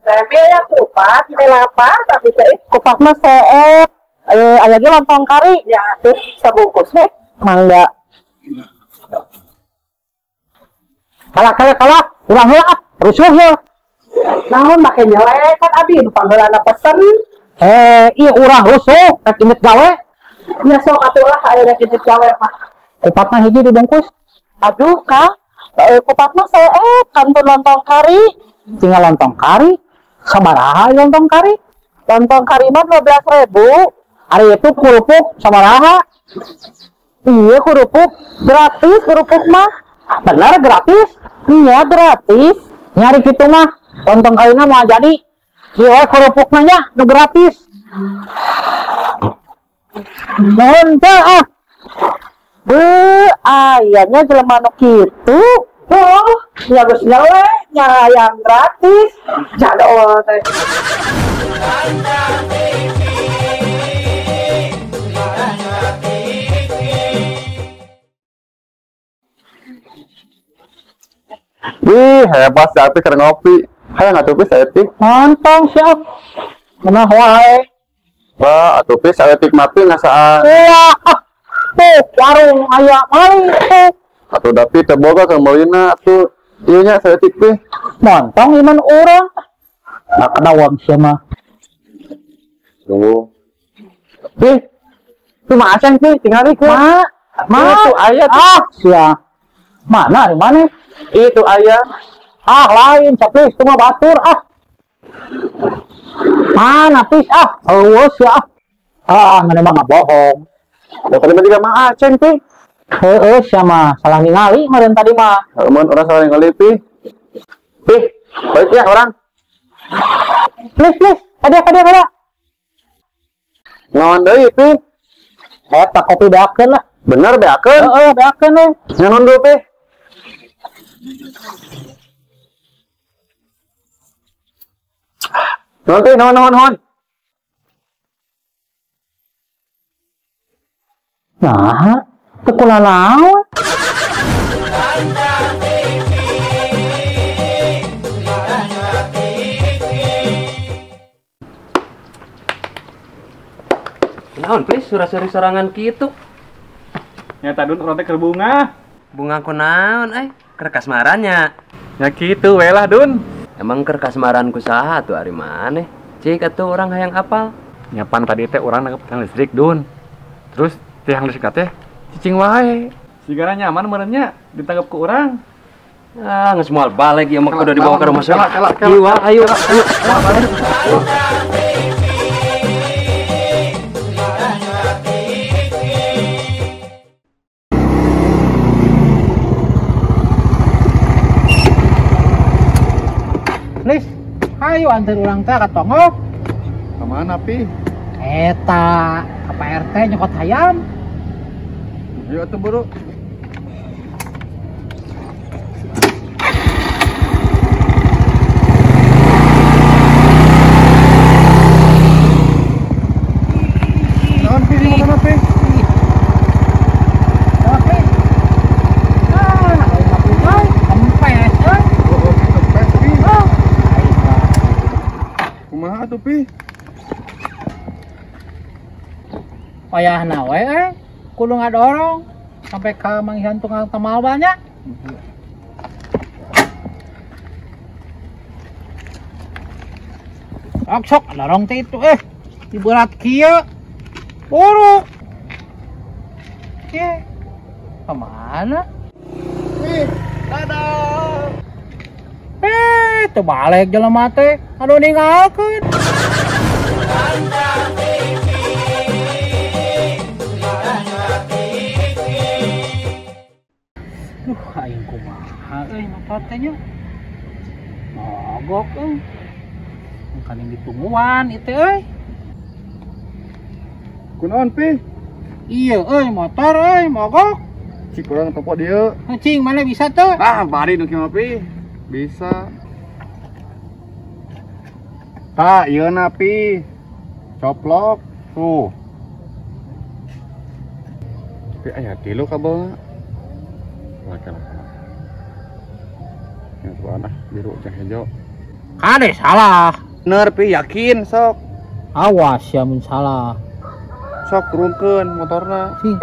Tapi ya kupat, lapar tapi teh Kupat mah seep. Aya ge lontong kari. Ya tuh sabungkus we. Mangga. Kalah kalah kalah, urang heula ah, rusuh ye. Naon make nyelek kan abi nu pangheulana pesen. Ieu urang rusuh rek indit gawe. Ya sok atuh lah aya rek indit gawe mah. Kupat mah hiji dibungkus. Aduh Kang, kupat mah seep kantun lontong kari. Tinggal lontong kari. Sabaraha lontong kari? Lontong kari mah 12.000. Ari itu kerupuk sabaraha? Iya kerupuk gratis kerupuk mah. Benar gratis? Iya gratis. Nyari kitu mah lontong karina moal jadi. Ieu we kerupukna nya nu gratis. Nuhun teh ah. Beuh, ayahnya jelema nu kitu. Oh, ya geus nyelek, nya yang gratis. Jadol teh. Ih, hebat si Api keur ngopi. Hayang atuh pi saeutik. Mantong siap. Menah wae. Wah, atuh pi saeutik mah pi ngasaan. Wah, tuh warung aya mali tuh. Atuh da pi teu boga keur meulina atuh. Ieu nya saeutik pi. Montong iman urang. Nah, kedawang sia mah. Tunggu. Pi. Pi mah aceng pi tingali ku. Ma, ma itu aya tuh. Ah, sia. Mana di mana? Itu aya. Ah, lain capis itu mah batur ah. Mana pis ah? Eueuh sia ah. Ah, mana mah ngabohong. Da tadi mah juga mah aceng pi. Heeh, sia mah salah ningali meureun tadi mah. Heuh, mun urang salah ningali pi. Pi, balik ya orang. Please, please. Ada, ada, ada. Naon deui pi? Eta kopi beakeun lah. Bener beakeun? Heeh, beakeun we. Nyanon dulu pi. Naon pi, naon, naon, naon. Nah, teu kulalaon. Naon please surah-suri sorangan kitu. Nyata dun urang teh keur bunga. Bunga kunaon euy? Keur kasmarannya. Nya kitu we lah dun. Emang keur kasmaran ku saha tuh ari maneh? Cik atuh urang hayang apal. Nyapan tadi teh urang nangkep tiang listrik dun. Terus tiang listrik teh cicing wae. Sigana nyaman meureun nya ditangkep ku urang. Ah, geus moal balik ieu mah kudu dibawa ke rumah sakit. Kela, kela, Ieu ayo, ayo. Lis, ayo antar urang teh ka tonggoh. Ka mana pi? Eta, ka Pak RT nyokot hayam. Ayo atuh buru. Naon pi di mana pi? Naon pi? Ah, aing mah euy, kempes euy. Oh, kempes pi. Oh, aing mah. Kumaha atuh pi? Payahna we euy, kudu ngadorong sampai ka manggihan tukang temal banyak. Sok sok dorong teh itu diberat kieu. Buru. Kieu. Kemana? Ih, dadah. Teu balik jelema teh. Aduh ninggalkeun. Duh, aing kumaha euy motor teh nya. Mogok euy. Kaning ditungguan itu euy. Kunaon pi? Iya euy motor euy mogok. Cik urang topo dieu. Cing mana bisa tuh? Ah, bari nu kieu mah pi. Bisa. Tah, ieu na pi. Coplok tuh. Tapi aya tilu kabelna. Lah, lah, lah. Yang sebelah biru jeung hijau. Kade salah. Bener Pi, yakin sok. Awas ya mun salah. Sok turunkeun motorna. Sing.